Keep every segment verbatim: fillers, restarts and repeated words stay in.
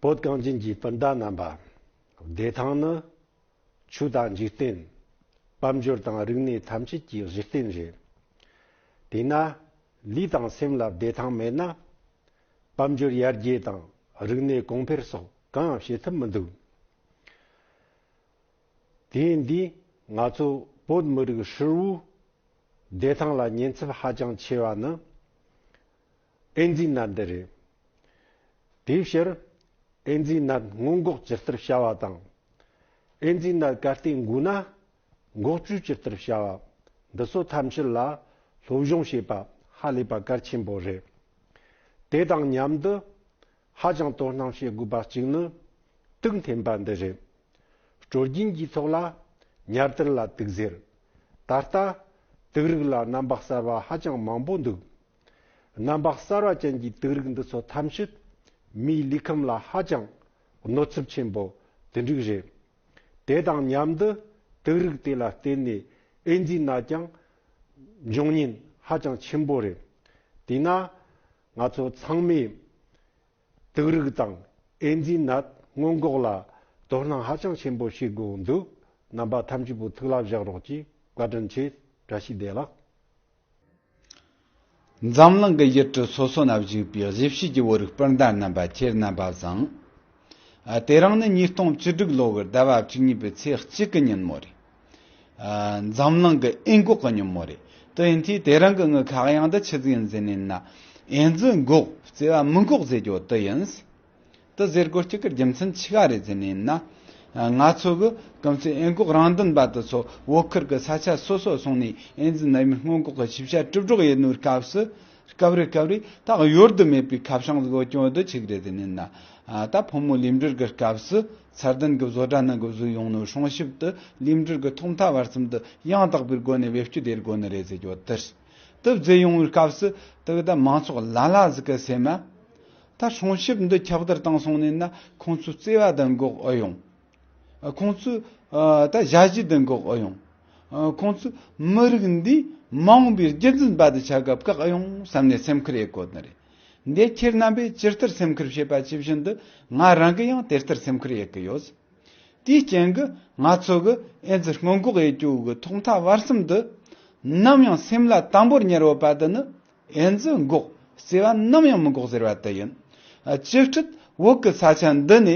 བོད་གངས་ཅན་གྱི་སྤུན་ཟླ་རྣམ་པ། བདེ་ཐང་ནི་ཆོས་དང་འཇིག་རྟེན། དཔལ་འབྱོར་དང་རིག་གནས་ཐམས་ཅད་ཀྱི་གཞི་རྟེན་རེད། དེས་ན་ལུས་དང་སེམས་ལ་བདེ་ཐང་མེད་ན། དཔལ་འབྱོར་ཡར་རྒྱས་དང་རིག་གནས་གོང་འཕེལ་སོགས་གང་ཡང་བྱེད་ཐུབ་མི་འདུག་དེ་ཡིན་དུས་ང་ཚོ་བོད་མི་རིགས་ཧྲིལ་བོའི་བདེ་ཐང་ལ་ཉེན་ཚབས་ཧ་ཅང་ཆེ་བ་ནི་ཨེ་ཛི་ནད་འདི་རེད། དེའི་ཕྱིར་ཨེ་ཛི་ནད་སྔོན་འགོག་ཇི་ལྟར་བྱ་བ་དང་། ཨེ་ཛི་ནད་གལ་ཏེ་འགོས་ན་འགོག་བཅོས་ཇི་ལྟར་བྱ་བ། འདི་ཚོ་ཐམས་ཅད་ལ་སློབ་སྦྱོང་བྱེད་པ་ཧ་ལས་པ་གལ་ཆེན་པོ་རེད། དེ་དང་མཉམ་དུ་ཧ་ཅང་དོ་སྣང་བྱེད་དགོས་པ་གཅིག་ནི་དུག་འཐེན་པ་འདི་རེད། སྲོལ་རྒྱུན་གྱི་ཐོག་ལ་ཉལ་ཐར་ལ་དུག་ཟེར། ད་ལྟ་དུག་རིགས་ལ་རྣམ་པ་གསར་བ་ཧ་ཅང་མང་པོ་འདུག་རྣམ་པ་གསར་བ་ཅན་གྱི་དུག་རིགས་འདི་ཚོ་ཐམས་ཅད་མིའི་ལུས་ཁམས་ལ་ཧ་ཅང་གནོད་ཚབས་ཆེན་པོ་དེ་འདྲ་རེད། དེ་དང་མཉམ་དུ་དུག་རིགས་དེ་ལ་བརྟེན་ནས་ཨེ་ཛི་ནད་ཀྱང་འབྱུང་ཉེན་ཧ་ཅང་ཆེན་པོ་རེད། དེས་ན་ང་ཚོ་ཚང་མས་དུག་རིགས་དང་ཨེ་ཛི་ནད་སྔོན་འགོག་ལ་དོ་སྣང་ཧ་ཅང་ཆེན་པོ་བྱེད་དགོས་འདུག་རྣམ་པ་ཐམས་ཅད་པོ་ཐུགས་ལ་བཞག་རོགས་གྱིས། བཀའ་དྲིན་ཆེ། བཀྲ་ཤིས་བདེ་ལེགས། འཛམ་གླིང་གི་ཡུལ་གྲུ་སོ་སོ་ན་བཞུགས་པའི་གཟི་བརྗིད་ཀྱི་བོད་རིགས་སྤུན་ཟླ་རྣམ་པ། ཁྱེད་རྣམ་པ་བཟང་། ཨ། དེ་རིང་ནི་ཉིས་སྟོང་བཅུ་དྲུག་ལོ་གི་ཟླ་བ་བཅུ་གཉིས་པའི་ཚེས་གཅིག་གི་ཉིན་མོ་རེད། ཨ། འཛམ་གླིང་གི་ཨེ་འགོག་གི་ཉིན་མོ་རེད། དེ་ཡིན་དུས་དེ་རིང་གི་ངའི་ཁ་གཡང་འདི་ཆི་ཟིག་ཡིན་ཟེར་ནས་ན། ཨེ་ཛི་འགོག་བརྩེ་བ་མི་འགོག་ཟེར་རྒྱུ་དེ་ཡིན། དེ་ཟེར་དགོས་རྒྱུ་གི་རྒྱུ་མཚན་ཆི་ག་རེད་ཟེར་ནས་ན། ང་ཚོ་གི་སྐམ་སའི་ཨེ་འགོག་རང་བདུན་པ་དེ་ཚོ་བོད་ཁུལ་གི་ས་ཆ་སོ་སོ་སོང་ནས་ཨེ་ཛི་ནད་ཡམས་སྔོན་འགོག་གི་ཤེས་བྱ་དྲིལ་བསྒྲགས་ཡིན་ནོའི་སྐབས་སུ། སྐབས་རེ་སྐབས་རེ་ད་གཡོལ་དུ་མེད་པའི་ཁ་བྱང་ཟིག་ཡོད་ཀྱང་དེ་ཆི་ཟིག་རེད་ཟེར་ནས་ན། ད་ཕོ་མོ་ལུས་འབྲེལ་གྱི་སྐབས་སུ་ཚད་ལྡན་གྱི་བཟོ་གྲྭ་ནང་གི་བཟོས་ཡོང་ནོ་སྲུང་ཞིབ་དེ་ལུས་འབྲེལ་གྱི་ཐོག་མཐའ་བར་གསུམ་དུ་ཡང་དག་པའི་སྒོ་ནས་བེད་སྤྱོད་དེ་དགོས་ནི་རེད་ཟེར་རྒྱུ་དེ། དེ་བཟོས་ཡོང་བའི་སྐབས་སུ་དེ་གི་ད་མང་ཚོགས་ལ་ལ་ཟིག་གི་སེམས་མ། ད་སྲུང་ཞིབ་འདི་ཁྱབ་བརྡལ་བཏང་སོང་ནས་ན། ཁོང་ཚོའི་བརྩེ་བ་འདི་འགོག་ཨེ་ཡོང་། ཁོང་ཚོའི་ཨ་ད་ཞ་ཡི་འདི་འགོག་ཨེ་ཡོང་། ཁོང་ཚོའི་མི་རིགས་འདིའི་མ་འོངས་པའི་རྒྱུན་འཛིན་པ་འདི་ཆགས་སྐབས་བཀག་ཨེ་ཡོང་བསམ་ནས་སེམས་ཁུར་ཡེད་དགོས་ནི་རེད། འདི་ཁྱེད་རྣམ་པས་ཇི་ལྟར་སེམས་ཁུར་བྱེད་པ་ཇི་བཞིན་དུ་ང་རང་གིས་ཡང་དེ་ལྟར་སེམས་ཁུར་ཡེད་ཀྱི་ཡོད། དེའི་རྐྱེན་གྱིས་ང་ཚོ་གི་ཨེ་ཛི་སྔོན་འགོག་ཡེད་རྒྱུ་གི་ཐོག་མཐའ་བར་གསུམ་དུ་ནམ་ཡང་སེམས་ལ་དམ་པོར་ཉར་ཡོད་པ་དེ་ནི། ཨེ་ཛི་འགོག་བརྩེ་བ་ནམ་ཡང་མི་འགོག་ཟེར་བ་དེ་ཡིན། ཨ། བཅུ་སྤྲུལ་བོད་ཀྱི་ས་ཆ་འདི་ནས་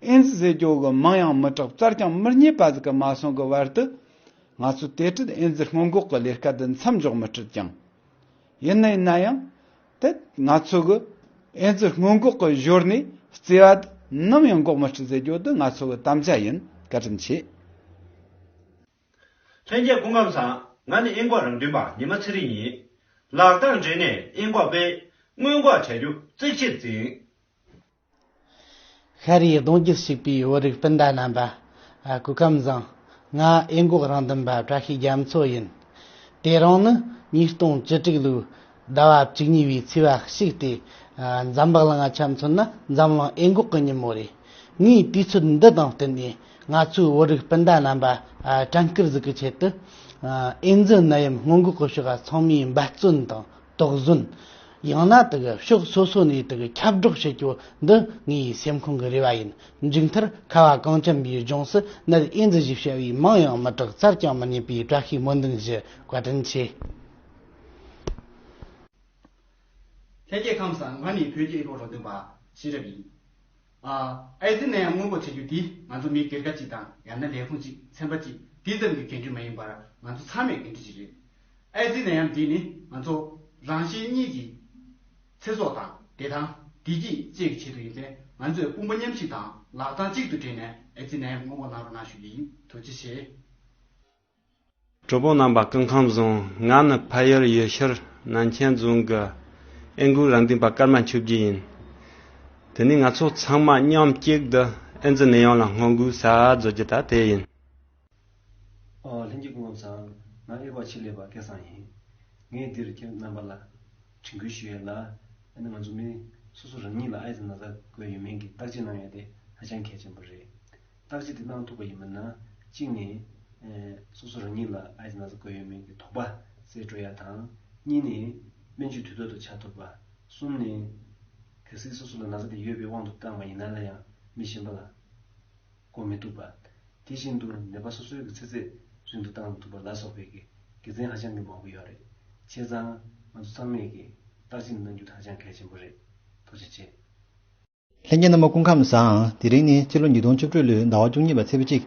ཨེ་ཛི་ཟེར་རྒྱུ་གི་མིང་ཡང་མི་གྲགས། བཙལ་ཀྱང་མི་རྙེད་པ་ཟིག་གི་མ་སོང་གི་བར་དུ། ང་ཚོས་དེ་འཕྲལ་ཨེ་ཛི་སྔོན་འགོག་གི་ལས་ཀ་འདི་མཚམས་འཇོག་མི་སྲིད་ཀྱང་། ཡིན་ན་ཡིན་ན་ཡང་། དེ་ང་ཚོ་གི་ཨེ་ཛི་སྔོན་འགོག་གི་ཞོར་ནས་བརྩེ་བ་ནམ་ཡང་འགོག་མི་སྲིད་ཟེར་རྒྱུ་འདི་ང་ཚོ་གི་དམ་བཅའ་ཡིན། བཀའ་དྲིན་ཆེ། ལྷན་རྒྱས་སྐུ་ཁམས་བཟང་། ང་ནི་ཨེ་འགོག་རང་དོན་པ་ཉི་མ་ཚེ་རིང་ཡིན། ལག་རྟགས་འདྲེན་ནས་ཨེ་འགོག་པས་སྔོན་འགོག་བྱ་རྒྱུ་གཙིགས་ཆེར་འཛིན། ཤ་རུས་གདུང་རྒྱུད་གཅིག་པའི་བོད་རིགས་སྤུན་ཟླ་རྣམ་པ། ཨ། སྐུ་ཁམས་བཟང་། ང་ཨེ་འགོག་རང་དོན་པ་བཀྲ་ཤིས་རྒྱ་མཚོ་ཡིན། དེ་རིང་ནི་ཉིས་སྟོང་བཅུ་དྲུག་ལོའི་ཟླ་བ་བཅུ་གཉིས་པའི་ཚེས་པ་གཅིག་སྟེ། ཨ། འཛམ་བུ་གླིང་ང་ཆ་མཚོན་ན་འཛམ་གླིང་ཨེ་འགོག་གི་ཉིན་མོ་རེད། ངས་དུས་ཚོད་འདི་དང་བསྟུན་ནས་ང་ཚོའི་བོད་རིགས་སྤུན་ཟླ་རྣམ་པ། ཨ། དྲན་སྐུལ་ཟིག་གི་ཆེད་དུ། ཨ། ཨེ་ཛི་ནད་ཡམས་སྔོན་འགོག་གི་ཕྱོགས་ལ་ཚང་མས་འབད་བརྩོན་དང་དོགས་ཟོན། ཡང་ན་དེ་གི་ཕྱོགས་སོ་སོ་ནས་དེ་གི་ཁྱབ་བསྒྲགས་བྱེད་རྒྱུ་འདི་ངའི་སེམས་ཁོང་གི་རེ་བ་ཡིན། མཇུག་མཐར་ཁ་བ་གངས་ཅན་པའི་ལྗོངས་སུ་ནད་ཨེ་ཛི་ཞེས་བྱ་བའི་མིང་ཡང་མི་གྲགས། བཙལ་ཀྱང་མི་རྙེད་པའི་བཀྲ་ཤིས་སྨོན་འདུན་ཞུ། བཀའ་དྲིན་ཆེ། ལྷན་རྒྱས་ཁམས་བཟང་། ང་ནི་བོད་ཀྱི་ཨེ་འགོག་རང་དོན་པ་ཤེས་རབ་ཡིན། ཨ། ཨེ་ཛི་ནད་ཡམས་སྔོན་འགོག་བྱེད་རྒྱུ་དེ་ང་ཚོ་མི་སྒེར་ག་གཅིག་དང་ཡང་ན་ལས་ཁུངས་གཅིག་ཚན་པ་གཅིག་དེ་ཙམ་གྱི་འགན་འཁྲི་མ་ཡིན་པར་ང་ཚོ་ཚང་མའི་འགན་འཁྲི་ཞིག་རེད། ཨེ་ཛི་ནད་ཡམས་འདི་ནི་ང་ཚོ་རང་གཞན་གཉིས་ཀྱི་ཚེ་སྲོག་དང་བདེ་ཐང་བདེ་སྐྱིད་བཅས་ཀྱི་ཆེད་དུ་ཡིན་ཙང་། ང་ཚོས་དཔུང་པ་མཉམ་གཤིབ་དང་ལག་རྟགས་གཅིག་ཏུ་སྦྲེལ་ནས་ཨེ་ཛི་ནད་ཡམས་སྔོན་འགོག་གནང་རོགས་གནང་ཞུ་རྒྱུ་ཡིན། ཐུགས་རྗེ་ཆེ། གྲོགས་པོ་རྣམ་པ་སྐུ་ཁམས་བཟང་། ང་ནི་ཕ་ཡུལ་ཡུལ་ཤུལ་ནན་ཆན་རྫོང་གི་ཨེ་འགོག་རང་དོན་པ་ཀརྨ་མཆོག་རྒྱལ་ཡིན། དེ་ནས་ང་ཚོ་ཚང་མ་མཉམ་གཅིག་ཏུ་ཨེ་ཛི་ནད་ཡམས་ལ་སྔོན་འགོག་གསར་བཟོ་རྒྱུ་ད་དེ་ཡིན། ཨོ། ལྷན་རྒྱས་སྐུ་ཁམས་བཟང་། ང་ཨེ་ཀོ་ཆེད་ལས་པ་སྐལ་བཟང་ཡིན། ངས་འདིར་ཁྱེད་རྣམ་པ་ལ་དྲན་སྐུལ་ཞུ་ཡས་ལ། ཨ་ནི་ང་ཚོ་མི་སོ་སོ་རང་ཉིད་ལ་ཨེ་ཛི་ན་ཚ་འགོས་ཡོད་མེད་ཀྱི་བརྟག་དཔྱད་གནང་ཡས་དེ་ཧ་ཅང་གལ་ཆེན་པོ་རེད། བརྟག་དཔྱད་དེ་གནང་ཐུབ་པ་ཡིན་པ་ན། གཅིག་ནས་ཨེ་སོ་སོ་རང་ཉིད་ལ་ཨེ་ཛི་ན་ཚ་འགོས་ཡོད་མེད་ཀྱི་དོགས་པ་སེལ་འགྲོ་ཡ་དང་། གཉིས་ནས་སྨན་བཅོས་དུས་ཐོག་ཏུ་བྱ་ཐུབ་པ། གསུམ་ནས་ གལ་སྲིད་སོ་སོ་ལ་ན་ཚ་དེ་ཡོད་པའི་དབང་དུ་བཏང་བ་ཡིན་ན་ལ་ཡང་མི་གཞན་པ་ལ་འགོ་མི་ཐུབ་པ། དེ་བཞིན་དུ་ནད་པ་སོ་སོའི་གི་ཚེ་ཚད་རིང་དུ་བཏང་མི་ཐུབ་པ་ལ་སོགས་པའི་གི་དགེ་མཚན་ཧ་ཅང་གི་མང་པོ་ཡོད་རེད། བྱས་ཙང་ང་ཚོ་ཚང་མས་གི་བརྟག་དཔྱད་གནང་རྒྱུ་དེ་ཧ་ཅང་གལ་ཆེན་པོ་རེད། ཐུགས་རྗེ་ཆེ། ལྷན་རྒྱས་རྣམ་པ་སྐུ་ཁམས་བཟང་། དེ་རིང་ནི་སྤྱི་ལོ་ཉིས་སྟོང་བཅུ་དྲུག་ལོའི་ཟླ་བ་བཅུ་གཉིས་པ་ཚེས་པ་གཅིག་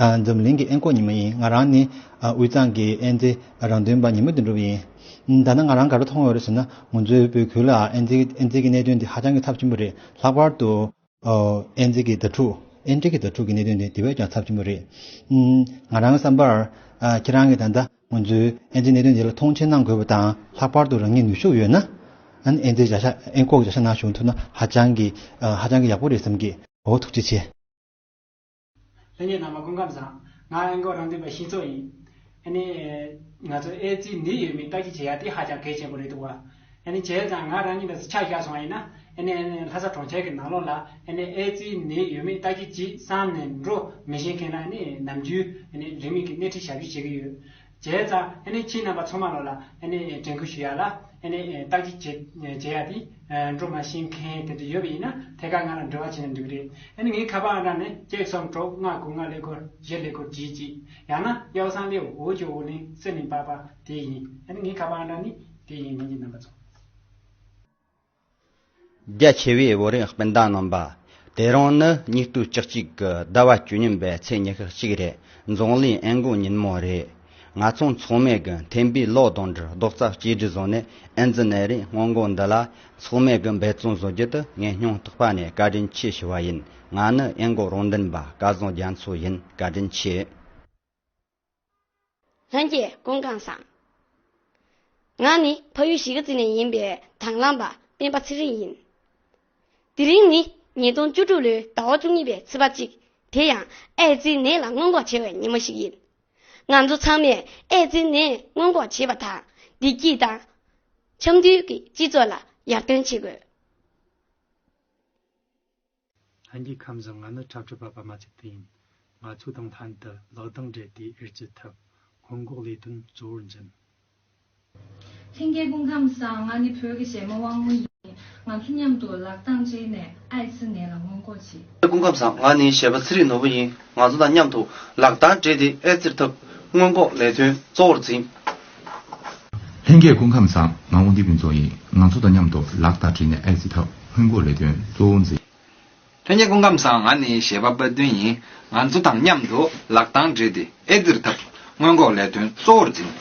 ཨ། འཛམ་གླིང་གི་ཨེ་འགོག་ཉིན་མོ་ཡིན། ང་རང་ནི་ཨ། དབུས་གཙང་གི་ཨེ་ཙི་རང་དོན་པ་ཉི་མ་དོན་གྲུབ་ཡིན། ད་ལྟ་ང་རང་ག་རེ་མཐོང་ཡོད་རེད་ཟེར་ན། ང་ཚོའི་བོད་ཁུལ་ལ་ཨེ་ཙི་ཨེ་ཙི་གི་གནད་དོན་འདི་ཧ་ཅང་གི་ཚབས་ཆེན་པོ་རེད། ལྷག་པར་དུ་ཨ། ཨེ་ཙི་གི་ཟླ་དྲུག་ཨེ་ཙི་གི་ཟླ་དྲུག་གི་གནད་དོན་འདི་དེ་བས་ཀྱང་ཚབས་ཆེན་པོ་རེད། ཨུམ། ང་རང་བསམ་པར་ཨ། ཁྱེད་རང་གིས་ད་ལྟ་ང་ཚོའི་ཨེ་ཙི་གནད་དོན་འདི་ལ་མཐོང་ཆེན་གནང་དགོས་པ་དང་། ལྷག་པར་དུ་རང་ཉིད་ནུས་ཤུགས་ཡོད་ན། ཨ་ནི་ཨེ་ཙི་བྱ་གཞག་ཨེ་འགོག་བྱ་གཞག་ནང་ཞུགས་ཐུབ་ན་ཧ་ཅང་གི་ཨ། ཧ་ཅང་གི་ཡག་པོ་རེད་བསམ་གི། འོ། ཐུགས་རྗེ་ཆེ། ལྷན་རྒྱས་རྣམ་པ་སྐུ་ཁམས་བཟང་། ང་ཨེ་འགོག་རང་དོན་པ་ཤིང་བཟོ་ཡིན། ཨ་ནི་ང་ཚོ་ཨེ་ཙི་ནད་ཡོད་མེད་བརྟག་དཔྱད་བྱེད་ཡ་དེ་ཧ་ཅང་གལ་ཆེན་པོ་རེད་འདུག་བ། ཨ་ནི་བྱས་ཙང་ང་རང་ཉིད་ལ་ཆ་བཞག་སོང་བ་ཡིན་ན། ཨ་ནི་ཨ་ནི་ལྷ་ས་གྲོང་ཁྱེར་གྱི་ནང་ལོགས་ལ་ཨ་ནི་ཨེ་ཙི་ནད་ཡོད་མེད་བརྟག་དཔྱད་བྱེད་བསམ་ནས་འགྲོ་མི་ཤེས་མཁན་ལ་ཨ་ནི་ནམ་རྒྱུན་ཨ་ནི་རིན་མེད་ཀྱི་སྣེ་ཁྲིད་ཞབས་ཞུ་བྱེད་ཀྱི་ཡོད། བྱས་ཙང་ཨ་ནི་ཁྱེད་རྣམ་པ་ཚང་མ་ལོ་ལ་ཨ་ནི་དྲན་སྐུལ་ཞུ་ཡ་ལ། ཨ་ནི་བརྟག་དཔྱད་བྱེད་བྱེད་ཡ་དེ་འགྲོ་མ་ཤེས་མཁན་དེ་འདྲ་ཡོད་པ་ཡིན་ན་ཐད་ཀར་ང་ལ་འབྲེལ་བ་བྱས་ན་འགྲིག་གི་རེད། ཨ་ནི་ངའི་ཁ་པར་ཨང་གྲངས་ནི་གཅིག་གསུམ་དྲུག་ལྔ་དགུ་ལྔ་ཀླད་ཀོར་བཞི་ཀླད་ཀོར་བརྒྱད་གཅིག་ཡང་ན་ཡའོ་སང་ལེའོ་འོ་ཅོ་འོ་ལིང་སི་ནིང་པ་པ་དེ་ཡིན། ཨ་ནི་ངའི་ཁ་པར་ཨང་གྲངས་ནི་དེ་ཡིན། ལྷན་རྒྱས་རྣམ་པ་ཚོ། རྒྱ་ཆེ་བའི་བོད་རིགས་སྤུན་ཟླ་རྣམ་པ། དེ་རིང་ནི་ཉིས་སྟོང་བཅུ་གཅིག་གི་ཟླ་བ་བཅུ་གཉིས་པའི་ཚེས་ཉི་ཤུ་གཅིག་རེད། འཛམ་གླིང་ཨེ་འགོག་ཉིན་མོ་རེད། ང་ཚོ་ཚང་མས་ཀྱི་འཐེན་པའི་ལོ་དང་འབྲེལ་རྡོག་རྩ་གཅིག་སྒྲིལ་བཟུང་ནས་ཨེ་ཙི་ནད་རིགས་སྔོན་འགོག་འདི་ལ་ཚང་མས་ཀྱི་འབད་བརྩོན་བཟོ་རྒྱུ་དེ་ངས་སྙིང་ཐག་པ་ནས་བཀའ་དྲིན་ཆེ་ཞུ་བ་ཡིན། ང་ནི་ཨེ་འགོག་རང་བདེན་པ་སྐལ་བཟང་རྒྱ་མཚོ་ཡིན། བཀའ་དྲིན་ཆེ། ལྷན་རྒྱས་སྐུ་ཁམས་བཟང་། ང་ནི་ཕ་ཡུལ་གཞིས་ཀ་རྩེ་ནས་ཡིན་པའི་དང་བླངས་པ་སྤེན་པ་ཚེ་རིང་ཡིན། དེ་རིང་ནི་ཉིས་སྟོང་བཅུ་དྲུག་ལོའི་ཟླ་བ་བཅུ་གཉིས་པའི་ཚེས་པ་གཅིག་དེ་ཡང་ཨེ་ཙི་ནད་ལ་སྔོན་འགོག་བྱེད་པའི་ཉིན་མོ་ཞིག་ཡིན། ང་ཚོ་ཚང་མས་ཨེ་ཙི་ནད་སྔོན་འགོག་བྱེད་པ་དང་བདེ་སྐྱིད་དང་། འཆམ་མཐུན་གྱི་སྤྱི་ཚོགས་ལ་ཡར་ཐོན་བྱེད་དགོས། ལྷན་རྒྱས་ཁམས་བཟང་། ང་ནི་འཁྲབ་ཁྲིད་པ་པདྨ་ཚེ་བརྟན་ཡིན། ང་ཚོ་དང་ལྷན་དུ་ལག་གདང་སྦྲེལ་ཏེ་ཨེ་ཙི་ཐབས་སྔོན་འགོག་ལས་དོན་གཙོ་བོར་འཛིན། ལྷན་རྒྱས་སྐུ་ཁམས་བཟང་། ང་ནི་བོད་ཀྱི་གཞས་མ་དབང་མོ་ཡིན། ང་ཚོ་མཉམ་དུ་ལག་གདང་སྦྲེལ་ནས་ཨེ་ཙི་ནད་ལ་སྔོན་འགོག་བྱེད། སྐུ་ཁམས་བཟང་། ང་ནི་གཞས་པ་ཚེ་རིང་ནོར་བུ་ཡིན། ང་ཚོ་དང་མཉམ་དུ་ལག་གདང་སྦྲེལ་ཏེ་ཨེ་ཙིར་ཐབས་སྔོན་འགོག་ལས་དོན་གཙོ་བོར་འཛིན། ལྷན་རྒྱས་སྐུ་ཁམས་བཟང་། ང་དབང་འདུས་ཕུན་ཚོགས་ཡིན། ང་ཚོ་དང་མཉམ་དུ་ལག་གདང་སྦྲེལ་ནས་ཨེ་ཙི་ཐབས་སྔོན་འགོག་ལས་དོན་གཙོ་བོར་འཛིན། ལྷན་རྒྱས་སྐུ་ཁམས་བཟང་། ང་ནི་གཞས་པ་དཔལ་སྟོན་ཡིན། ང་ཚོ་དང་མཉམ་དུ་ལག་གདང་སྦྲེལ་ཏེ་ཨེ་ཙིར་ཐབས་སྔོན་འགོག་ལས་དོན་གཙོ་བོར་འཛིན།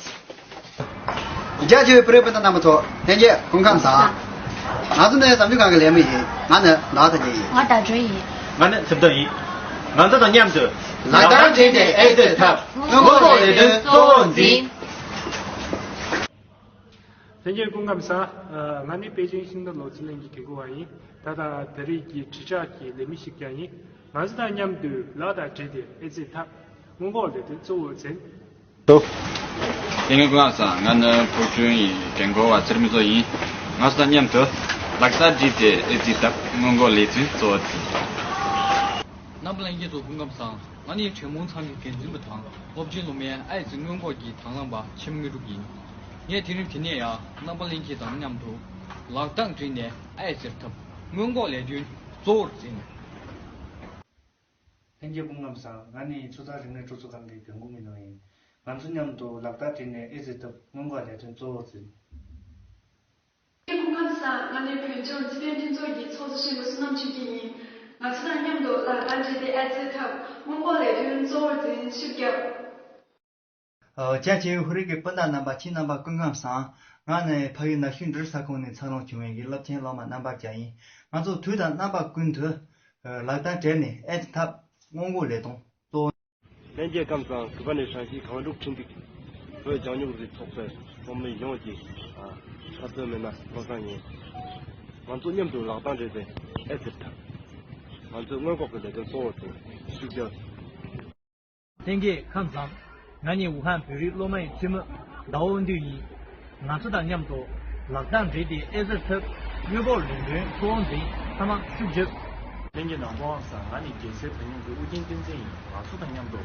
རྒྱ་ཆེ་བའི་བོད་རིགས་སྤུན་ཟླ་རྣམ་པ་ཚོ། ལྷན་རྒྱས་སྐུ་ཁམས་བཟང་། ང་ཚོ་ནི་འཛམ་བུ་གླིང་གི་ལས་མི་ཡིན། ང་ནི་ནོར་ཐ་ཉེ་ཡིན། ང་ཟླ་སྒྲོན་ཡིན། ང་ནི་ཚེ་བརྟན་ཡིན། ང་ཚོ་དང་མཉམ་དུ་ལག་གདང་སྦྲེལ་ཏེ་ཨེ་ཙི་ཐབས་སྔོན་འགོག་ལས་དོན་གཙོ་བོར་འཛིན། ལྷན་རྒྱས་སྐུ་ཁམས་བཟང་། ང་ནི་པེ་ཅིང་ཤིང་ཏོག་ལོ་ཚི་གླིང་གི་དགེ་སྐོས་པ་ཡིན། ད་ལྟ་ད་རེས་ཀྱི་དྲིལ་བསྒྲགས་ཀྱི་ལས་མི་ཞིག་ཀྱང་ཡིན། ང་ཚོ་དང་མཉམ་དུ་ལག་དང་སྦྲེལ་ཏེ་ཨེ་ཙི་ཐབས་སྔོན་འགོག་ལས་དོན་གཙོ་བོར་འཛིན། ལྷན་རྒྱས་སྐུ་ཁམས་བཟང་། ང་ནི་ཕུར་ཆུང་ཡིན། དྲན་སྐུལ་བ་ཚེ་རིང་ཕུན་ཚོགས་ཡིན། ང་ཚོ་དང་མཉམ་དུ་ལག་རྟགས་བསྒྲིགས་ཏེ་ཨེ་ཙི་ཐབས་སྔོན་འགོག་ལས་དོན་གཙོ་བོར་འཛིན། རྣམ་པ་ལྷན་རྒྱས་ཚོ་སྐུ་ཁམས་བཟང་། ང་ནི་དྲེད་མོང་ཚང་གི་འགན་འཛིན་པ་དང་སློབ་ཆེན་སློབ་མའི་ཨེ་ཙི་སྔོན་འགོག་གི་དང་བླངས་པ་ཆེམ་དངོས་གྲུབ་ཡིན། ངས་དེ་རིང་འདི་ནས་ཡང་རྣམ་པ་ལྷན་རྒྱས་དང་མཉམ་དུ་ལག་རྟགས་བསྒྲིགས་ནས་ཨེ་ཙིར་ཐབས་སྔོན་འགོག་ལས་དོན་གཙོ་བོར་འཛིན། ལྷན་རྒྱས་སྐུ་ཁམས་བཟང་། ང་ནི་ཆུ་ཚོད་རིག་གནས་སྤྲོ་ཚོགས་ཁང་གི་འགན་འཁུར་མི་ནོར་ཡིན། ང་ཚོ་མཉམ་དུ་ལག་རྟགས་བསྒྲིགས་ནས་ཨེ་ཙི་ཐབས་སྔོན་འགོག་ལས་དོན་གཙོ་བོར་འཛིན། ལྷན་རྒྱས་སྐུ་ཁམས་བཟང་། ང་ནི་བོད་ལྗོངས་སྤྱི་ཕན་མཐུན་ཚོགས་ཀྱི་ཚོགས་གཙོ་ཆེན་པོ་བསོད་ནམས་ཆོས་སྐྱིད་ཡིན། ང་ཚོ་དང་མཉམ་དུ་ལག་རྟགས་བསྒྲིགས་ཏེ་ཨེ་ཙི་ཐབས་སྔོན་འགོག་ལས་དོན་གཙོ་བོར་འཛིན། ཤུགས་རྒྱབ། ཨ། རྒྱ་ཆེ་བའི་བོད་རིགས་ཀྱི་སྤུན་ཟླ་རྣམ་པ་ཁྱེད་རྣམ་པ་སྐུ་ཁམས་བཟང་། ང་ནི་ཕ་ཡུལ་ན་གཞོན་འབྲིང་རིམ་ས་ཁོངས་ནས་འཚར་ལོངས་བྱུང་བའི་སློབ་ཆེན་སློབ་མ་རྣམ་པ་ཀྱང་ཡིན། ང་ཚོ་དུས་དང་རྣམ་པ་ཀུན་ཏུ་ལག་རྟགས་སྦྲེལ་ནས་ཨེ་ཙི་ཐབས་སྔོན་འགོག་ལས་དོན་གཙོ་བོ། ལྷན་རྒྱས་སྐུ་ཁམས་བཟང་། གུས་པ་ནས་ཧྲང་ཞི་གངས་འབྲུག་ཁྲིན་ཏིག་བོད་རྒྱལ་ཡོངས་རིགས་ཚོགས་པའི་ཚོགས་མི་ཡོངས་ཀྱི་འཁྲབ་སྟོན་མི་སྣ་བློ་བཟང་ཡིན། ང་ཚོ་མཉམ་དུ་ལག་རྟགས་སྦྲེལ་ཏེ་ཨེ་ཙི་ཐབས་ང་ཚོས་སྔོན་འགོག་གི་ལས་དོན་གཙོ་བོར་བརྩི། ཤུགས་རྒྱབ། ལྷན་རྒྱས་ཁམས་བཟང་། ང་ནི་ཝུ་ཧན་བོད་རིགས་སློབ་མ་ཡི་འཐུས་མི་ཟླ་འོ་འདུས་ཡིན། ང་ཚོ་དང་མཉམ་དུ་ལག་རྟགས་སྦྲེལ་ཏེ་ཨེ་ཙི་ཐབས་སྔོན་འགོག་ལས་དོན་གཙོ་བོར་འཛིན། ཚང་མ་ཤུགས་རྒྱབ། ལྷན་རྒྱས་རྣམ་པ་སྐུ་ཁམས་བཟང་། ང་ནི་རྒྱལ་སའི་བོད་ཉམས་ཀྱི་ཨུ་རྒྱན་བསྟན་འཛིན་ཡིན། ང་ཚོ་དང་མཉམ་དུ་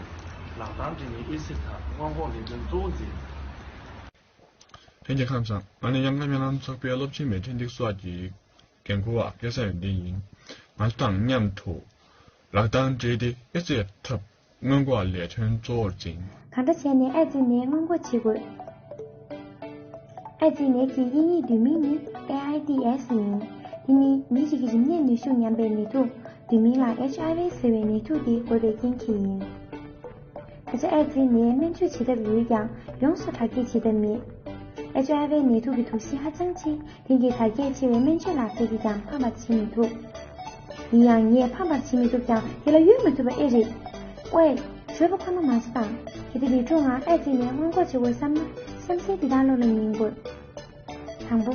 ལག་རྟགས་སྦྲེལ་ནས་ཨེ་ཙི་ཐབས་སྔོན་འགོག་ལས་དོན་གཙོ་བོར་འཛིན། ལྷན་རྒྱས་ཁམས་བཟང་། ང་ནི་དབྱངས་དཀར་སྨོན་ལམ་ཚོགས་པའི་སློབ་ཆེན་མི་ཁྲེན་ཏིག་སོགས་ཀྱིས་ འགན་འཁུར་བ་སྐལ་བཟང་ཡོན་ཏན་ཡིན། ང་ཚོ་དང་མཉམ་དུ་ལག་གདང་སྦྲེལ་ཏེ་ཨེ་ཙི་ཐབས་སྔོན་འགོག་ལས་དོན་གཙོ་བོར་འཛིན། གང་འདྲ་བྱས་ནས་ཨེ་ཙི་ནད་སྔོན་འགོག་བྱེད་དགོས། ཨེ་ཙི་ནད་ཀྱི་དབྱིན་ཡིག་བསྡུས་མིང་ནི་ཨེ་ཨའི་ཌི་ཨེས་ཡིན། དེ་ནི་མི་ཞིག་གི་རིམས་ནད་ནུས་ཤུགས་ཉམས་པའི་ནད་དུག་བསྡུས་མིང་ལ་ཨེཆ་ཨའི་ཝི་ཟེར་བའི་ནད་དུག་དེ་འགོས་པའི་རྐྱེན་གྱིས་ཡིན། ད་ཆ་ཨེ་ཙི་ནད་སྨན་བཅོས་བྱེད་ཐབས་ཡོད་ཀྱང་ཡོངས་སུ་དྲག་སྐྱེད་བྱེད་ཐབས་མེད། ཨེཆ་ཨའི་ཝི་ནད་དུག་གི་དུག་སྲིན་ཧ་ཅང་ཆེ། དེང་གི་དར་རྒྱས་ཆེ་བའི་སྨན་བཅོས་ལག་རྩལ་གྱིས་ཀྱང་ཕམ་པར་བྱེད་མི་ཐུབ། ཡིན་ཡང་ངས་ཕམ་པར་བྱེད་མི་ཐུབ་ཀྱང་དེ་ལ་གཡོལ་མི་ཐུབ་པ་ཨེ་རེད། ཨོའེ། བཟོད་པ་ཁོ་ན་མ་བྱེད་དང་། གལ་ཏེ་རིགས་དྲུག་ངང་ཨེ་ཙི་ནད་སྔོན་འགོག་བྱེད་དགོས་བསམ་ན་གཤམ་གསལ་འདི་དག་བློ་ལ་ངེས་དགོས། དང་པོ།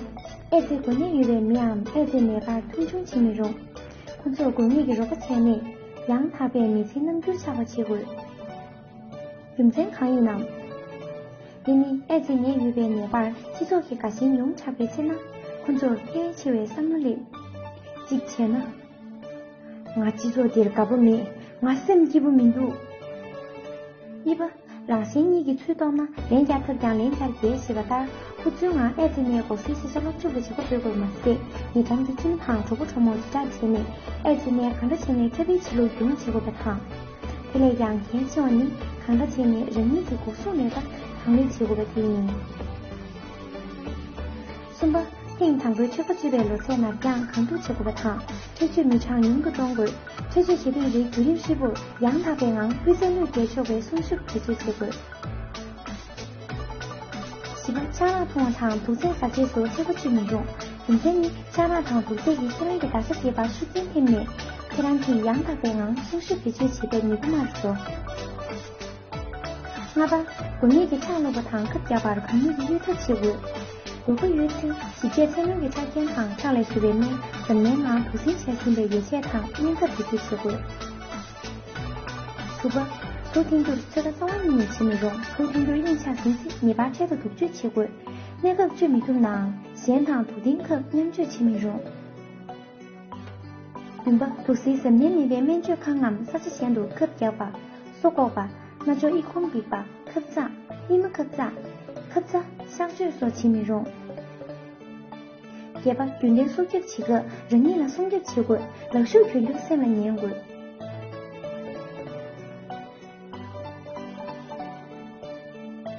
ཨེ་ཙི་འགོས་ནད་ཡོད་པའི་མིའམ་ཨེ་ཙི་ནད་པར་མཐོང་ཆུང་བྱེད་མི་རུང་། ཁོ་ཚོར་འགོས་ནད་ཀྱི་རོགས་པ་བྱས་ནས་ཡང་དག་པའི་མི་ཚེ་རྣམ་འགྱུར་ཆགས་པ་བྱེད་དགོས། རྒྱུ་མཚན་གང་ཡིན་ནམ། དེ་ནི་ཨེ་ཙི་ནད་ཡོད་པའི་ནད་པར་སྤྱི་ཚོགས་ཀྱི་དགའ་ཞེན་ཡོངས་དྲགས་པའི་ཚེ་ན་ཁོ་ཚོར་ཕལ་ཆེ་བའི་བསམ་བློ་ལས། གཅིག་བྱས་ན། ང་སྤྱི་ཚོགས་འདིར་དགའ་པོ་མེད། ང་སེམས་སྐྱིད་པོ་མི་འདུག་གཉིས་པ། རང་གཞན་གཉིས་ཀྱི་ཚུལ་མཐོང་ན་ལན་རྒྱག་ཐབས་ཀྱང་ལན་རྒྱག་རྒྱལ་ཞེས་པ་ལྟར་ཁོ་ཚོའི་ངང་ཨེ་ཙི་ནད་འགོག་སེལ་ཤེས་བྱ་སློབ་སྦྱོང་བྱེད་དགོས་པ་མ་ཟད་ཉེ་འགྲམ་གྱི་ཁྱིམ་དང་གྲོགས་པོ་གྲོགས་མོར་དྲིལ་བསྒྲགས་བྱས་ནས་ཨེ་ཙི་ནད་གང་འདྲ་བྱས་ནས་ཁྱབ་སྤེལ་བྱེད་ལུགས་སྒྲུང་བྱེད་དགོས་པ་དང་། དེ་ལས་ཀྱང་གལ་ཆེ་བ་ནི་གང་འདྲ་བྱས་ནས་རང་ཉིད་ཀྱི་འགོག་སྲུང་ནད་པ་དང་ལེན་བྱེད་དགོས་པ་དེ་ཡིན། གསུམ་པ། ཐེངས་དང་པོའི་ཆོལ་ཁ་གཅིག་པའི་ལོ་ཚད་ནར་འགྱངས་གང་ཐུབ་བྱེད་དགོས་པ་དང་འཕྲོད་བཅོས་མི་གྲངས་ཉུང་དུ་གཏོང་དགོས། འཕྲོད་བཅོས་བྱེད་ཐེངས་རེའི་བརྒྱུད་རིམ་ཧྲིལ་པོར་ཡང་དག་པའི་ངང་སྤུས་ཚད་བློས་འགེལ་ཆོག་པའི་སྲུང་ཞིབ་བེད་སྤྱོད་བྱེད་དགོས། བཞི་པ། ཆང་རག་འཐུང་བ་དང་དུག་རྫས་ཟ་ཆས་སུ་ཆོལ་ཁ་གཅིག་མི་འགྲོ། རྒྱུ་མཚན་ནི་ཆང་རག་དང་དུག་རྫས་ཀྱིས་ཁྱེད་རང་གི་བརྡར་ཤ་བརྒྱབ་པར་ཤུགས་རྐྱེན་ཐེབས་ནས་ཁྱེད་རང་གིས་ཡང་དག་པའི་ངང་སྲུང་ཞིབ་བེད་སྤྱོད་བྱེད་པའི་ནུས་པ་མར་འགྲོ། ལྔ་པ། འགོས་ནད་ཀྱི་ཁྲག་བླུགས་པ་དང་ཁབ་བརྒྱབ་པར་གང་ནུས་ཀྱིས་གཡོལ་ཐབས་བྱེད་དགོས། འགོས་མཁོ་ཡོད་ཚེ་ཞིབ་དཔྱད་ཚད་ལོན་གྱི་ཆ་རྐྱེན་དང་ཁྲག་ལས་བཟོས་པའི་སྨན་འཛམ་གླིང་ནང་དུག་སྲིན་བྱས་ཟིན་པའི་ཡོ་བྱད་དང་སྨན་ཁབ་བེད་སྤྱོད་བྱེད་དགོས། དྲུག་པ། དུག་འཐེན་རྒྱུར་ཚོད་ལྟ་རྩ་བ་ཉིད་ནས་བྱེད་མི་རུང་། དུག་འཐེན་རྒྱུར་དབྱིངས་ཆགས་ཟིན་ཚེ་ངེས་པར་འཕྲལ་དུ་དུག་གཅོད་བྱེད་དགོས། གནས་སྐབས་གཅོད་མི་ཐུབ་ནའང་གཞན་དང་དུག་འཐེན་སྐབས་མཉམ་སྤྱོད་བྱེད་མི་རུང་། བདུན་པ། དུག་སེལ་གཟབ་ནན་མེད་པའི་སྨན་བཅོས་ཁང་ངམ་ས་ཆ་གཞན་དུ་ཁབ་བརྒྱབ་པ། སོ་བཀོག་པ། རྣ་ཅོག་ཨི་ཁུང་འབིགས་པ། ཁབ་བཙག་ཨི་མ་ཁབ་བཙག་ཁབ་བཙག་གཤག་བཅོས་སོགས་བྱེད་མི་རུང་། བརྒྱད་པ། རྒྱུན་ལྡན་སྲོག་སྐྱོབ་བྱེད་སྐབས་རང་ཉིད་ལ་སྲུང་སྐྱོབ་བྱེད་དགོས། ལག་ཤུབས་གྱོན་རྒྱུ་སེམས་ལ་ཉན་དགོས།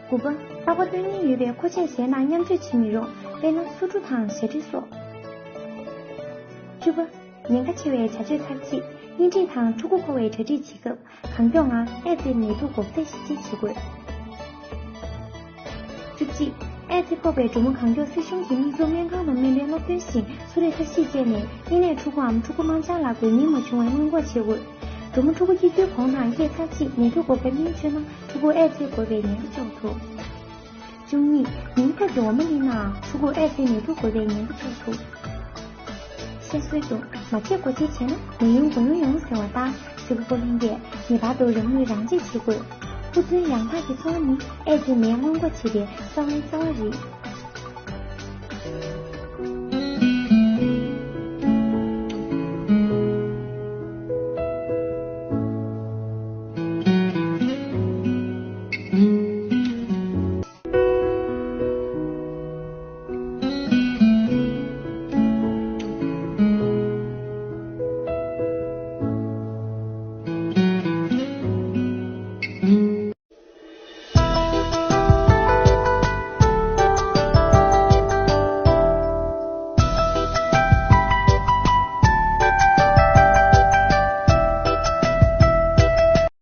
དགུ་པ། རྟག་པར་གློད་གཉེན་ཡོད་པའི་མཁོ་ཆས་གཞན་དང་མཉམ་སྤྱོད་བྱེད་མི་རུང་། དཔེར་ན་སོ་འཁྲུ་དང་ཞྭ་འཁྲུད་སོགས། བཅུ་པ། ཉེན་ཁ་ཆེ་བའི་བྱ་སྤྱོད་ཚར་རྗེས་གཉེན་སྒྲིག་དང་ཕྲུ་གུ་འཁོར་བའི་གྲ་སྒྲིག་བྱེད་སྐབས་གང་མགྱོགས་ངང་ཨེ་ཙི་ནད་དུག་འགོག་རྫས་ཞིབ་དཔྱད་བྱེད་དགོས། བཅུ་གཅིག་ཨེ་ཙི་ཕོག་པའི་གྲོགས་མོ་གང་མགྱོགས་སྲིད་གཞུང་གི་སྨན་ཁང་དང་སྨན་པའི་སློབ་སྟོན་བཞིན་གསོ་རིག་ཐབས་ཤེས་སྤྱད་ནས་གཉན་ནད་ཕྲུ་གུའམ་ཕྲུ་གུ་དམར་འབྱར་ལ་འགོས་ཉེན་མ་བྱུང་བར་སྔོན་འགོག་བྱེད་དགོས། གྲོགས་མོ་ཕྲུ་གུ་སྐྱེ་རྒྱུའི་གོང་དང་སྐྱེས་ཚར་རྗེས་ནད་དུག་འགོག་པའི་སྨན་མཆོད་ན་ཕྲུ་གུ་ཨེ་ཙི་འགོས་པའི་ཉེན་ཁ་གཅོག་ཐུབ། བཅུ་གཉིས། ཉིན་ཐག་གི་འོ་མ་ལེན་ནའང་ཕྲུ་གུ་ཨེ་ཙི་ནད་དུག་འགོས་པའི་ཉེན་ཁ་གཅོག་ཐུབ། བཤད་སྲོལ་དུ་མ་བྱེད་དགོས་ཆེད་བྱས་ན་ནད་ཡོང་མགོ་ཡོང་ཡོང་ཟེར་བ་ལྟར་སེར་པོ་ཕོ་ལྷན་རྒྱས་ངེས་པར་དུ་རང་ལུས་རང་གཅེས་བྱེད་དགོས། ཧུར་བརྩོན་ཡང་དག་གི་འཚོ་བ་ནི་ཨེ་ཙི་ནད་སྔོན་འགོག་བྱེད་པའི་རྩ་བའི་རྩ་བ་རེད།